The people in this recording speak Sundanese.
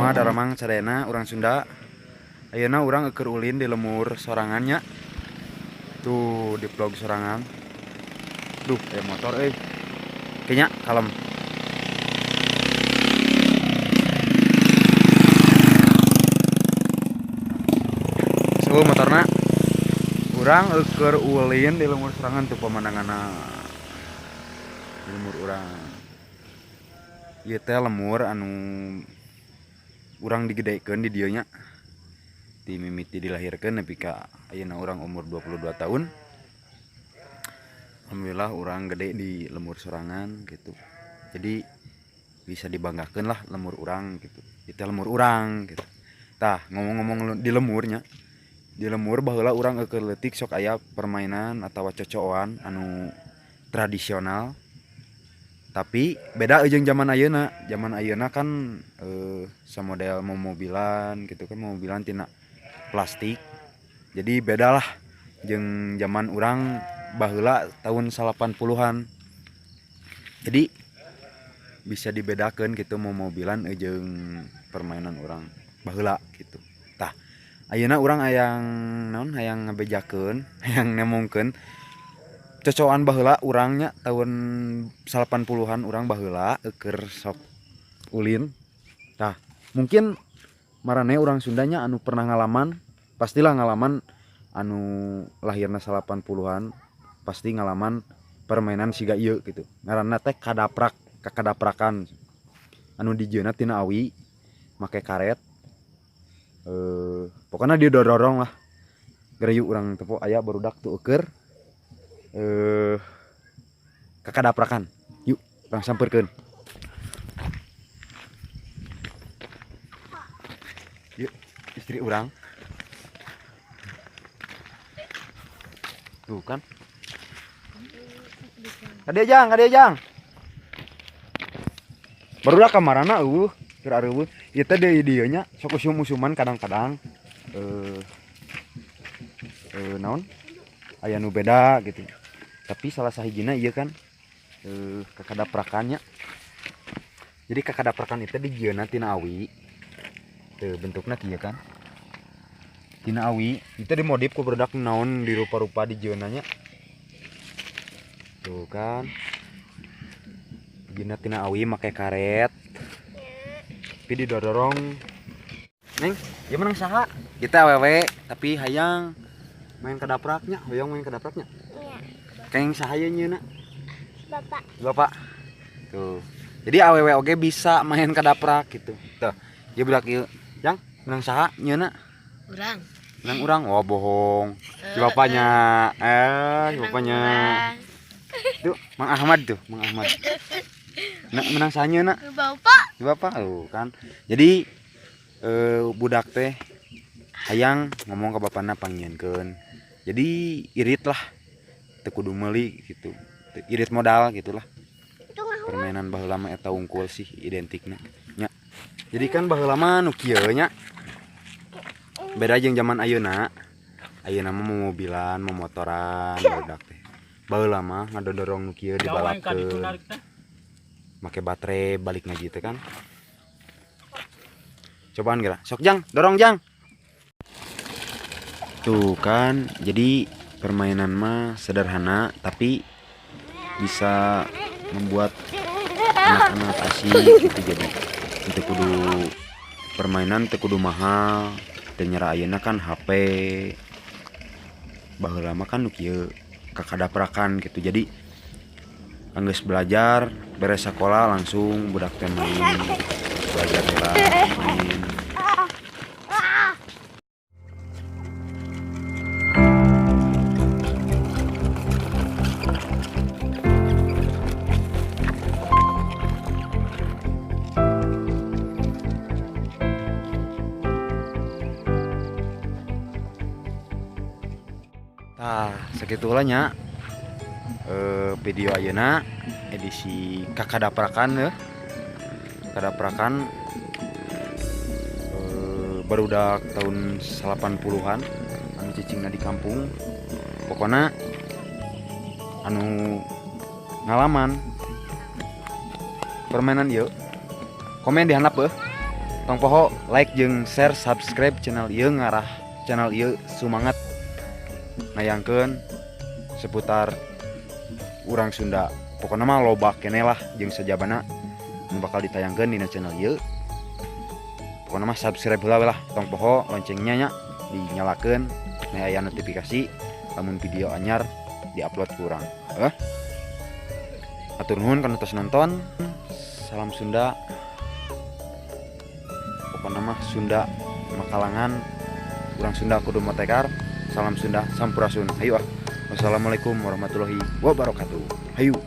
Kumaha daramang sadayana urang Sunda. Ayeuna urang keur ulin di lemur sorangannya. Tuh di vlog sorangan. Duh, aya motor euy. Kayaknya kalem. So motorna urang keur ulin di lemur sorangan tuh pemandanganna. Di lemur urang. Ieu teh lemur anu urang digedekeun di dieu nya. Di mimiti dilahirkeun nepi ka ayeuna urang umur 22 tahun. Alhamdulillah urang gede di lemur sorangan gitu. Jadi bisa dibanggakeun lah lemur urang gitu. Itu lemur urang gitu. Tah, ngomong-ngomong di lemurnya. Di lemur baheula urang keur leutik sok aya permainan atawa cocoan anu tradisional. Tapi beda jeung zaman ayeuna. Zaman ayeuna kan samodel momobilan gitu kan, momobilan tina plastik. Jadi beda lah jeung zaman urang baheula tahun 80-an. Jadi bisa dibedakeun gitu momobilan jeung permainan urang baheula gitu. Tah, ayeuna urang hayang naon, hayang ngabejakeun, hayang nemongkeun cocoan baheula urangnya tahun 80-an urang baheula keur sok ulin. Tah, mungkin marane urang Sundanya anu pernah ngalaman, pastilah ngalaman anu lahirna 80-an pasti ngalaman permainan siga ieu gitu. Ngaranna teh kadaprak, kakadaprakan. Anu dijieunna tina awi make karet. Pokoknya dia dorong lah. Geureuy urang tepo aya barudak tuh keur kakadaprakan. Yuk, urang sampeurkeun. Yuk, istri urang. Tuh kan. Kadieu jang, kadieu jang. Barudak kamarana eueuh, keur areueuh. Ieu teh deui dieu nya sok usum-usuman kadang-kadang naon? Aya nu beda gitu. Tapi salah sahijina ieu kan kakadaprakannya. Jadi kakadaprakan itu dijieunna tina awi. Tuh bentukna kieu kan. Tina awi, itu dimodif ku barudak naon dirupa-rupa dijieunna nya. Tuh kan. Dijieunna tina awi make karet. Tapi didorong. Neng, ieu menang saha? Kita awewe tapi hayang main kadapraknya, hoyong main kadapraknya. Iya. Keng saha ye nyeuna? Bapak. Bapak. Tuh. Jadi awewe oge bisa main kadaprak gitu. Tuh, ieu budak ieu. Jang, menang saha nyeuna? Urang. Menang urang. Oh, bohong. Si bapaknya. Si bapaknya. Tuh, Mang Ahmad tuh, Mang Ahmad. Nah, menang saha nyeuna? Bapak. Si bapak tuh kan. Jadi budak teh hayang ngomong ke bapakna pangnyieunkeun. Jadi irit lah, teu kudu meuli gitu. Irit modal gitulah. Permainan baheula mah eta unggul sih identikna nya. Jadi kan baheula mah nu kieu nya. Beda jeung zaman ayeuna. Ayeuna mah momobilan, momotoran barudak teh. Baheula mah ngadodorong nu kieu dibalapkeun. Make baterai balik ngaji teh kan. Cobaan geura. Sok jang, dorong jang. Tuh kan, jadi permainan mah sederhana tapi bisa membuat anak-anak asik gitu. Jadi teu kudu permainan teu kudu mahal, teu nyera ayeuna kan HP. Baheula mah kan nu kieu kakadaprakan gitu. Jadi anggeus belajar beres sekolah langsung budak teh main, belajar heula main. Tah, segitulah nya video ayeuna edisi kakadaprakan ya. Kakadaprakan barudak tahun 80-an anu cicingna di kampung. Pokona anu ngalaman permainan ieu komen di handap beuh. Tong poho like jeung share, subscribe channel ieu, ngarah channel ieu semangat ngayangkeun seputar urang Sunda. Pokoknya mah loba keneh lah jeung sajabana nu bakal ditayangkeun dina channel ieu. Pokoknya mah subscribe heula we lah, tong poho loncengnya nya dinyalakeun meh aya notifikasi lamun video anyar diupload ku urang. Eh, hatur nuhun kana tos nonton. Salam Sunda. Pokoknya mah Sunda makalangan, urang Sunda kudu motekar. Salam Sunda, sampurasun. Hayu ah. Wassalamualaikum warahmatullahi wabarakatuh. Hayu.